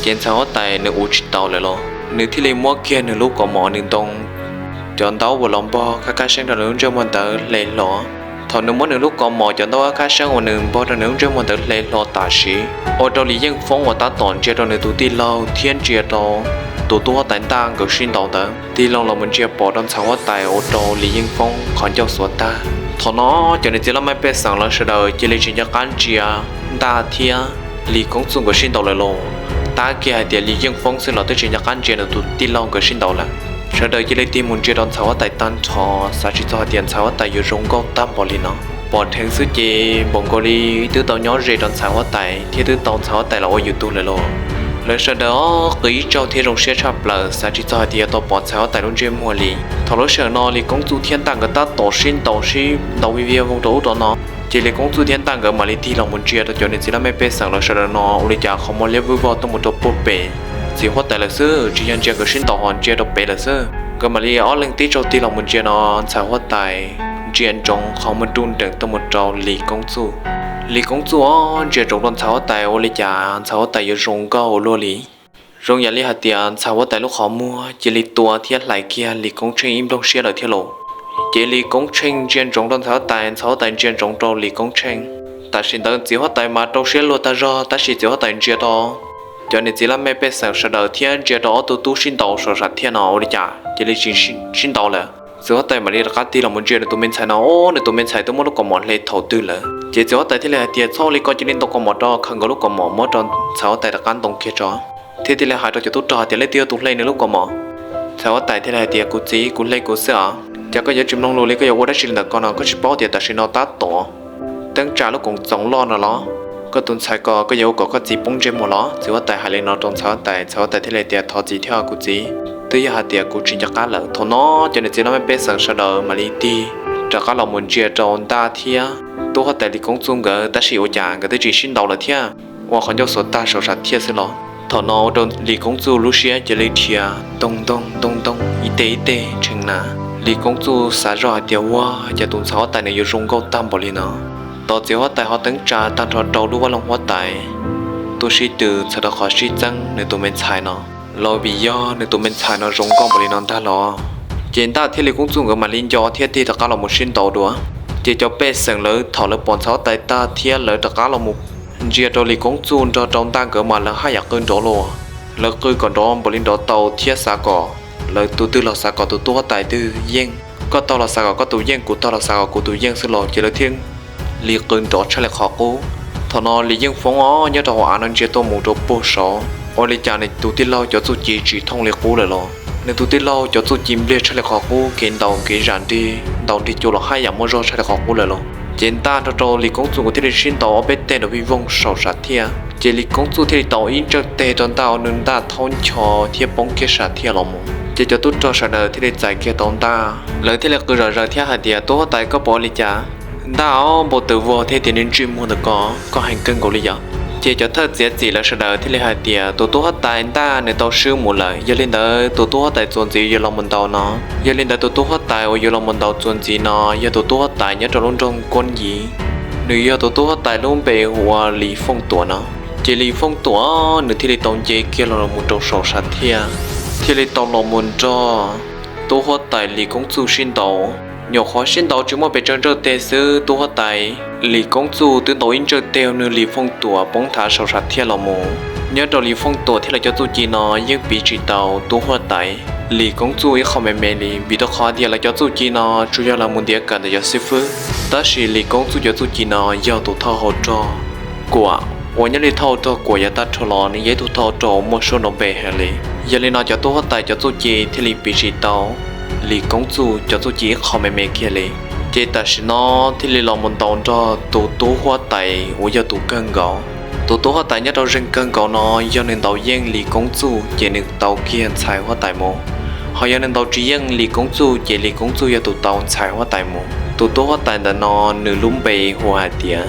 ces ntxhais huab tais nws ua tsis tau lawm los nws thiaj li muab kiag nws lub kaus mom nws ntoo cov ntaub uas los npog khab khab seeb rau nws lub ntsej muag ntawd hle hlo. Thaum nws muab nws lub kaus mom cov ntaub khab khab seeb uas nws npog rau nws lub ntsej muag ntawd hle hlo tam sim, ua rau Lis Yeej Foob uas tab tom ntsia rau nws tus tij laug thiab ntsia rau tus tub huab tais Ntaj nkawd sib ntaus ntawd tig loo los mus ntsia pom rau ntxhais huab tais ua rau Lis Yeej Foob qhov ncauj xuav tag. Thaum no cov niam txiv laj mej pej xeem lawv sawv daws cia li tsis nco qab ntsia Ntaj thiab Lis Koob Txuj nkawd sib ntaus lawm los, tab kiag hais tias Lis Yeej Foob xwb los twb tsis nco qab ntsia nws tus tij laug nkawd sib ntaus lawm. Sawv daws cia li tig mus ntsia rau ntxhais huab tais tag nrho, xav tsis txog hais tias ntxhais huab tais yuav zoo nkauj tag npaum li no. Pom dheev xwb ces npaum nkaus li twb tau nyob ze rau ntxhais huab tais thiab twb tau ntxhais huab tais los ua yus tug lawm los. Lawv sawv daws qw ib tsaug thiab zoo siab tshaj plaws, xav tsis txog hais tias yuav tau pom ntxhais huab tais lub ntsej muag li. Thaum lub sij hawm no Lis Koob Txuj thiab Ntaj nkawd tab tom sib ntaus sib ntaus vij viag voog rau ub rau no, ces Lis Koob Txuj thiab Ntaj nkawd mam li tig los mus ntsia rau cov niam txiv laj mej pej xeem lawv sawv daws no ua li cas qhov muag liab vwj vog tuaj mus rau puag pem txiv huab tais lawm xwb, tsis yog ntsia nkawd sib ntaus ho ntsia rau pem lawm xwb. Nkawd mam li ob leeg tib tsaug tig los mus ntsia no ntxhais huab tais ntsia ntsoov qhov muag ruj nreem tuaj mus rau Lis Koob Txuj. Lis Koob Txuj ntsia ntsoov rau ntxhais huab tais ua li cas ntxhais huab tais yuav zoo nkauj ua luaj li. Zoo yam li hais tias ntxhais huab tais lub qhov muag cia li tua thiab hlais kiag Lis Koob Tsheej ib nplooj siab lawm thiab los. Ces Lis Koob Tsheej ntsia ntsoov rau ntxhais huab tais, ntxhais huab tais ntsia ntsoov rau Lis Koob Tsheej. Tam sim ntawd txiv huab tais mas rau siab luag tag zog tab sis txiv huab tais ntsia rau cov niam txiv laj mej pej xeem sawv daws thiab ntsia rau ob tug tub sib ntaus saum sam thiaj no ua li cas cia li tsis sib ntaus lawm. Txiv huab tais mam li rov qab tig los mus ntsia nws tus me ntxhais no, o, nws tus me ntxhais twb muab lub kaus mom hle thaum twg lawm. Ces txiv huab tais thiaj li hais tias txhob ua li ko, cia li ntaus kaus mom rau, khaws nkaus lub kaus mom muab rau ntxhais huab tais rov qab ntoo kiag tso. Thiab thiaj li hais rau cov tub rog hais tias leej twg yog tus hle nws lub kaus mom. Ntxhais huab tais thiaj li hais tias kuv txiv, kuv hle kuv xwb os. Cas koj yuav tsis mloog lus li, koj yuav ua dab tsi li ntawm ko no, koj tsis paub tias tam sim no tab tom teeb tsa lub koom txoos loj no los? Koj tus ntxhais ko koj yuav ua kom koj txiv poob ntsej muag los? Txiv huab tais hais li no rau ntxhais huab tais, ntxhais huab tais thiaj li tias thov txim thiab kuv txiv, twb yog hais tias kuv tsis nco qab lawm. Thaum no cov niam txiv laj mej pej xeem sawv daws mam li tig rov qab los mus ntsia rau Ntaj thiab tub huab tais Lis Koob Txuj nkawd, tab sis ua cas nkawd twb tsis sib ntaus lawm thiab, ua qhov ncauj xuav tag saum sam thiaj xwb los. Thaum no ua rau Lis Koob Txuj lub siab cia li dhia ntoog ntoog ntoog ntoog ib teg ib teg tshee na. Lis Koob Txuj xav zoj hais tias ua cas tus ntxhais huab tais nws yuav zoo nkauj tag npaum li no. Tos txiv huab tais ho teeb tsa tag nrho rau lub vaj loog huab tais tuaj sib tw txhawm rau qhov sib txeeb nws tus me ntxhais no los vim yog nws tus me ntxhais no zoo nkauj npaum li no ntag los. Ces Ntaj thiab Lis Koob Txuj nkawd mam li nco thiab tig rov qab los mus sib ntaus dua. Ces cov pej xeem lawv thaum lawv pom ntxhais huab tais tag thiab lawv rov qab los mus ntsia rau Lis Koob Txuj nrog rau Ntaj nkawd mas lawv haj yam qw nrov los. Lawv qw kom nrov npaum li nrov tau thiab xav kom lawv tus twg los xav kom tus tub huab tais twg yeej. Koj tau los xav kom koj tus yeej, kuv tau los xav kom kuv tus yeej xwb los ces lawv thiaj li qw nrov tshaj li qhov qub. Thaum no Lis Yeej Foob os nyob rau hauv av no ntsia tuaj mus rau puag saud, ua li cas nws tus tij laug cov txuj ci tsis thooj li qub lawm los? Nws tus tij laug cov txuj ci npliag tshaj li qhov qub, kev ntaus kev zam nrig ntaus nrig cua los haj yam muaj zog tshaj li qhov qub lawm los? Ces Ntaj nrog rau Lis Koob Txuj nkawd thiaj li sib ntaus ob peb teg nrov vij voog saum sam thiaj. Ces Lis Koob Txuj thiaj li tau ib ntsawj teg rau Ntaj ua nws Ntaj thaub ncho thiab poob kiag sam thiaj los mus. Ces cov tub rog sawv daws thiaj li txais kiag tau Ntaj, lawv thiaj li qw zom zaws thiab hais tias tub huab tais koj puas ua li cas? Ntaj os, npau taws vog thiab tias nws ntsej muag ntawm ko, koj heev kawg nkaus li yom. Ces cov thawj txiav txim lawv sawv daws thiaj li hais tias tus tub huab tais Ntaj nws tau swb mus lawm, yog li ntawd tus tub huab tais txuas ntxiv yuav los mus ntaus no. Yog li ntawd tus tub huab tais uas yuav los mus ntaus txuas ntxiv no yog tus tub huab tais nyob rau lub nroog Kuab Yiv, nws yog tus tub huab tais lub npe hu ua Lis Fooj Tuam no. Ces Lis Fooj Tuam nws thiaj li tau nce kiag los mus rau saum sam thiaj, thiaj li tau los mus nrog tub huab tais Lis Koob Txuj sib ntaus. Nyuam qhuav sib ntaus tsis muaj pes tsawg ntsawj teg xwb tub huab tais Lis Koob Txuj twb ntaus ib ntsawj teg nws Lis Fooj Tuam poob nthav saum sam thiaj los mus. Nyob rau Lis Fooj Tuam thiab lawv cov txuj ci no yeej piv tsis tau tub huab tais Lis Koob Txuj ib qho me me li, vim rau qhov tias lawv cov txuj ci no tsuas yog lawv mus ntiav kawm ntawm cov xib fwb, tab sis Lis Koob Txuj cov txuj ci no yog tus thawj hauv rog Kuam, uas nyob li thawj hauv rog Kuam yav tag nrho los nws yog ib tug thawj hauv rog uas muaj suab nrov npe heev li. Yog li no cov tub huab tais cov txuj ci thiaj li piv tsis tau Lis Koob Txuj cov txuj ci ib qho me me kiag li. Ces tam sim no thiaj li los mus ntaus nrog tus tub huab tais uas yog tus kawg nkaus. Tus tub huab tais nyob rau zeeg kawg nkaus no, yog nws ntaus yeej Lis Koob Txuj ces nws tau kiag ntxhais huab tais mus. Ho yog nws ntaus tsis yeej Lis Koob Txuj ces Lis Koob Txuj yog tus tau ntxhais huab tais mus. Tus tub huab tais ntawm no nws lub npe hu hais tias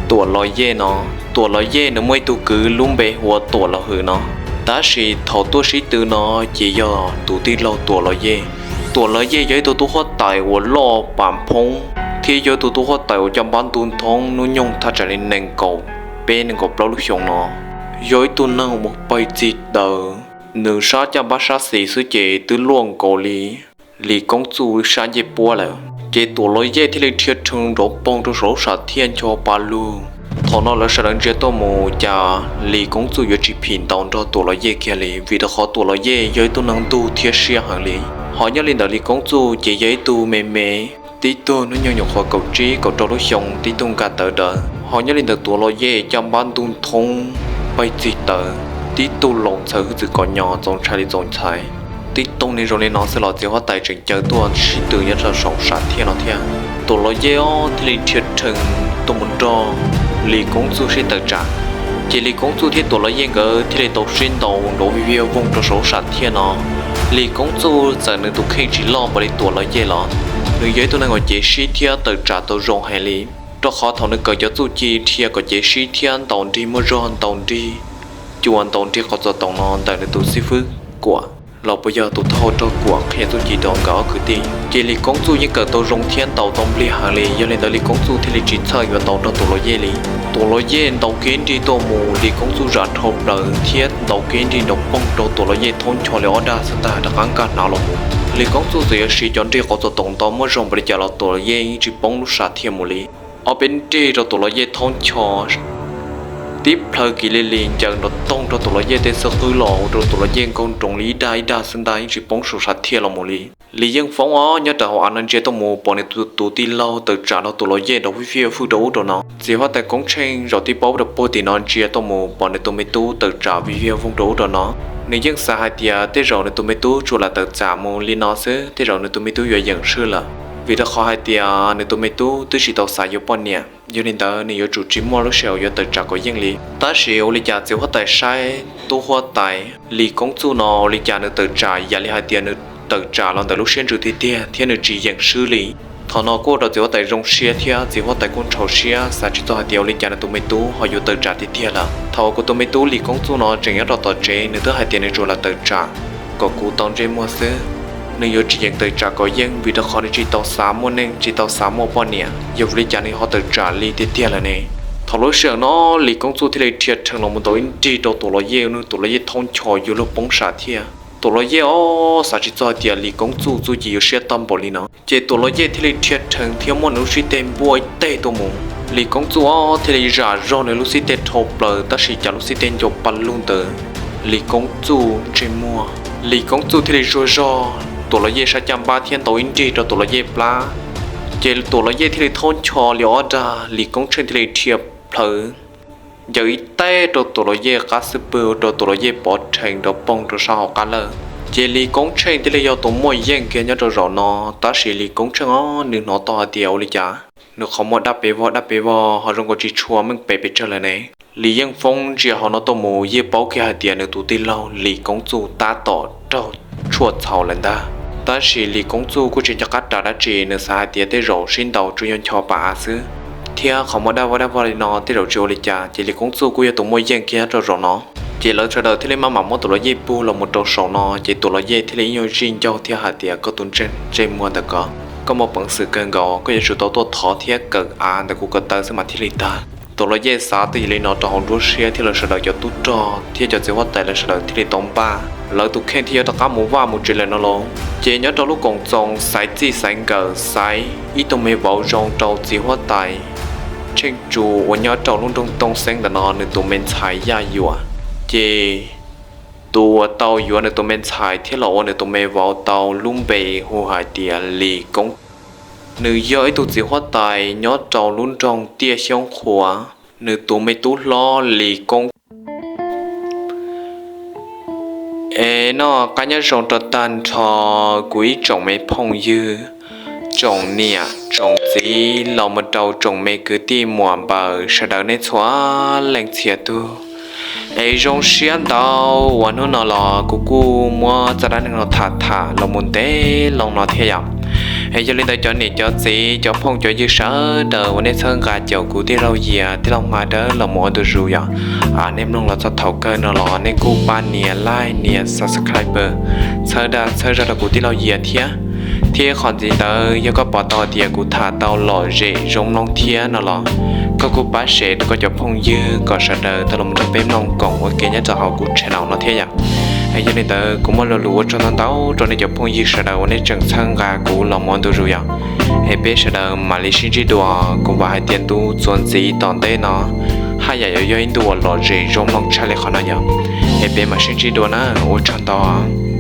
Tuam Los Yej no. Tuam Los Yej nws muaj ib tug kwv lub npe hu ua Tuam Los Hwm no, tab sis thaum tuaj sib tw no ces yog tus tij laug Tuam Los Yej. Tuam Los Yej yog ib tug tub huab tais uas loj pam phoob thiab yog ib tug tub huab tais uas caj npab ntug nthoob hnub nyoog thaj tsam li nees nkaum peb nees nkaum plaub lub xyoo no. Yog ib tug neeg uas pawg txig taws, nws sab caj npab sab xis xwb ces twb luaj nkaus li Lis Koob Txuj sab ncej puab lawm. Ces Tuam Los Yej thiaj li rhia rhees nrov poog rau saum lub sam thiaj ncho pa lug. Thaum no lawv sawv daws ntsia tuaj mus cas Lis Koob Txuj yuav tsis phim ntaus nrog Tuam Los Yej kiag li, vim rau qhov Tuam Los Yej yog ib tug neeg ntug thiab siab heev li. Ho nyob li ntawm Lis Koob Txuj ces yog ib tug me me, tib tug hnub nyoog nyuam qhuav kaum tsib kaum rau lub xyoo, tib tug nkag tawv dawv. Ho nyob li ntawm Tuam Los Yej caj npab ntug nthoob, pawg txig taws, tib tug laus ntxhais hwj txwv kom nyo txaus ntshai li txaus ntshai. Tib tug niag zoo li no xwb los txiv huab tais tseem caw tuaj sib tw nyob rau saum sam thiaj no thiab. Tuam Los Yej thiaj li rhia rhees tuaj mus nrog Lis Koob Txuj sib tawm tsam. Ces Lis Koob Txuj thiab Tuam Los Yej nkawd thiaj li tau sib ntaus nrov vij viag voog rau saum sam thiaj no. Lis Koob Txuj txawm nws tus kheej tsis loj npaum li Tuam Los Yej los nws yog ib tug neeg uas cev sib thiab tawm tsam tau zoo heev li, rau qhov thaum nws kawm cov txuj ci rhia kom cev sib thiab ntaus nrig muaj zog, ntaus nrig cua, ntaus nrig qhov txos toom no ntawm nws tus xib fwb Kuam los puas yog tus thawj hauv rog Kuam qhia txuj ci rau nkawd ob kwv tij, ces Lis Koob Txuj yeej kawm tau zoo thiab ntaus tau nplig heev li. Yog li ntawd Lis Koob Txuj thiaj li tsis txhawj yuav ntaus nrog Tuam Los Yej li. Tuam Los Yej ntaus kiag nrig tuaj mus, Lis Koob Txuj zam dhau plaws thiab ntaus kiag nrig nrov poog rau Tuam Los Yej thoob ncho li ob dag xwb ntag, rov qab nkag hnav los mus. Lis Koob Txuj txawm yuav siv cov nrig qhov txos toom nto muaj zog npaum li cas los Tuam Los Yej yeej tsis poob lub sam thiaj mus li. Ob peb nrig rau Tuam Los Yej thoob ncho tib plhaw kiag li li, ncaws nrov toog rau Tuam Los Yej tej xub qwb los ua rau Tuam Los Yej nkaug nroos li ib dag ib dag xwb ntag, yeej tsis poob saum sam thiaj los mus li. Lis Yeej Foob os nyob rau hauv av no ntsia tuaj mus pom nws tus tij laug tawm tsam nrog Tuam Los Yej nrov fij fij fwj rau ub rau no. Txiv huab tais Koob Tsheej zaum tib paub rau puag tim no ntsia tuaj mus pom nws tus me tub tawm tsam vij viag voog rau ub rau no. Nws yeej xav hais tias tej zaum nws tus me tub tsuas lam tawm tsam mus li no xwb, tej zaum nws tus me tub yuav yeem swb lawm, vim rau qhov hais tias nws tus me tub twb tsis tau xav yuav poj niam. Yog li ntawd nws yuav tsum tsis muaj lub sij hawm yuav tawm tsam kom yeej li. Tab sis ua li cas txiv huab tais saib tub huab tais Lis Koob Txuj no ua li cas nws tawm tsam yam li hais tias nws tawm tsam los ntawm lub siab ntsws tiag tiag thiab nws tsis yeem swb li. Thaum no kuj ua rau txiv huab tais zoo siab thiab txiv huab tais kuj ntshau siab xav tsis txog hais tias ua li cas nws tus me tub ho yuav tawm tsam tiag tiag lawm. Thaum kuv tus me tub Lis Koob Txuj no tseem nyob rau tom tsev, nws twb hais tias nws tsuas lam tawm tsam kom kuv tau ntsej muag xwb, nws yuav tsis yeem tawm tsam kom yeej vim rau qhov nws tsis tau xav muaj neej, tsis tau xav muaj poj niam, yog vim li cas nws ho tawm tsam li tiag tiag lawm ne? Thaum lub sij hawm no Lis Koob Txuj thiaj li rhia rhees los mus ntaus ib nrig rau Tuam Los Yej, nws Tuam Los Yej thoob ncho yuav luag poob sam thiaj. Tuam Los Yej os xav tsis txog hais tias Lis Koob Txuj txuj ci yuav siab tag npaum li no, ces Tuam Los Yej thiaj li rhia rhees thiab muab nws lub xib teg npuaj ib teg tuaj mus. Lis Koob Txuj os thiaj li zam zog nws lub xib teg rhau plaws, tab sis cas lub xib teg ncaws pa lug ntawm Lis Koob Txuj ntsej muag. Lis Koob Txuj thiaj li zuag zog Tuam Los Yej sab caj npab thiab ntaus ib nrig rau Tuam Los Yej plab, ces Tuam Los Yej thiaj li thoob ncho li ob dag, Lis Koob Tsheej thiaj li rhia plhaws ncaws ib teg rau Tuam Los Yej qab xwb pwg ua rau Tuam Los Yej pov rhees nrov poog rau sab hauv qab lawj. Ces Lis Koob Tsheej thiaj li yog tus muaj yeej kiag nyob rau zaum no, tab sis Lis Koob Tsheej os nws hnov tau hais tias ua li cas nws qhov muag daj pes vog daj pes vog ho zoo nkaus tsis tshua meej pem pes tsawg lawm ne. Lis Yeej Foob ntsia hauv no tuaj mus yeej paub kiag hais tias nws tus tij laug Lis Koob Txuj tab tom raug tshuaj txhaum lawm ntag. Tab sis Lis Koob Txuj kuj tsis nco qab ras dab tsi, nws xav hais tias tej zaum sib ntaus tsuas yog ncho pa av xwb, thiab qhov muag daj vog daj vog li no tej zaum tsis ua li cas, ces Lis Koob Txuj kuj yog tus muaj yeej kiag nyob rau zaum no. Ces lawv sawv daws thiaj li maj mam muab Tuam Los Yej pug los mus rau saum no, ces Tuam Los Yej thiaj li ib nyuag zij ncaug thiab hais tias koj tus ntsej muag ntawm ko, koj muaj peev xwm kawg nkaus, koj yuav tsum tau tuaj thov thiab kawm av ntawm kuv ko taw xwb mas thiaj li tag. Tuam Los Yej xav twj ywm li no rau hauv nruab siab thiab lawv sawv daws cov tub rog thiab cov txiv huab tais lawv sawv daws thiaj li tau npaj lawv tus kheej thiab yuav rov qab mus vaj mus tsev lawm no lauj. Ces nyob rau lub koom txoos xaiv txij xaiv nkawm xaiv ib tug me vauv zoo rau txiv huab tais Tsheej Tsu uas nyob rau lub nroog Tooj Xeeb ntawm no nws tus me ntxhais Yaj Yuam. Ces tus uas tau yuav nws tus me ntxhais thiab los ua nws tus me vauv tau lub npe hu hais tias Lis Koob. Nws yog ib tug txiv huab tais nyob rau lub nroog Tiaj Xyoob Qhua, nws tus me tub hlob Lis Koob. Es noj qab nyob zoo rau tag nrho kuv ib tsoom me phooj ywg, tsoom niam tsoom txiv los mus rau tsoom me kwv tij muam npaws sawv daws nej txhua leej txhia tug. Es zoo siab ntau uas hnub no los kuv kuj muab txoj dab neeg no tham tham los mus ntev loo no thiab yom. Es yog li ntawd cov niam cov txiv cov phooj cov ywg sawv daws uas nej txhawb nqa caum kuv tij laug Yias tij laug Hmab Dawb los mus ua ntu zus yom. Nej mloog los txog thaum kawg no los nej kuj pab nias like nias subscribe txhawb dag txhawb zog rau kuv tij laug Yias thiab. Thiab qhov ntxiv ntawd yog koj pom tau tias kuv tham tau lom zem zoo mloog thiab no los koj kuj pab share rau koj cov phooj ywg kom sawv daws tau los mus nrog peb mloog koom ua ke nyob rau hauv kuv channel no thiab yom. Es yog li ntawd kuv muaj lo lus ua tsaug ntau ntau rau nej cov phooj ywg sawv daws uas nej tseem txhawb nqa kuv los mus ua ntu zus yom. Es peb sawv daws mam li sib ntsib dua, kuv vam hais tias ntu txuas ntxiv tom ntej no haj yam yuav yog ib ntu uas lom zem zoo mloog tshaj li qhov no yom. Es peb mam sib ntsib dua na, ua tsaug ntau.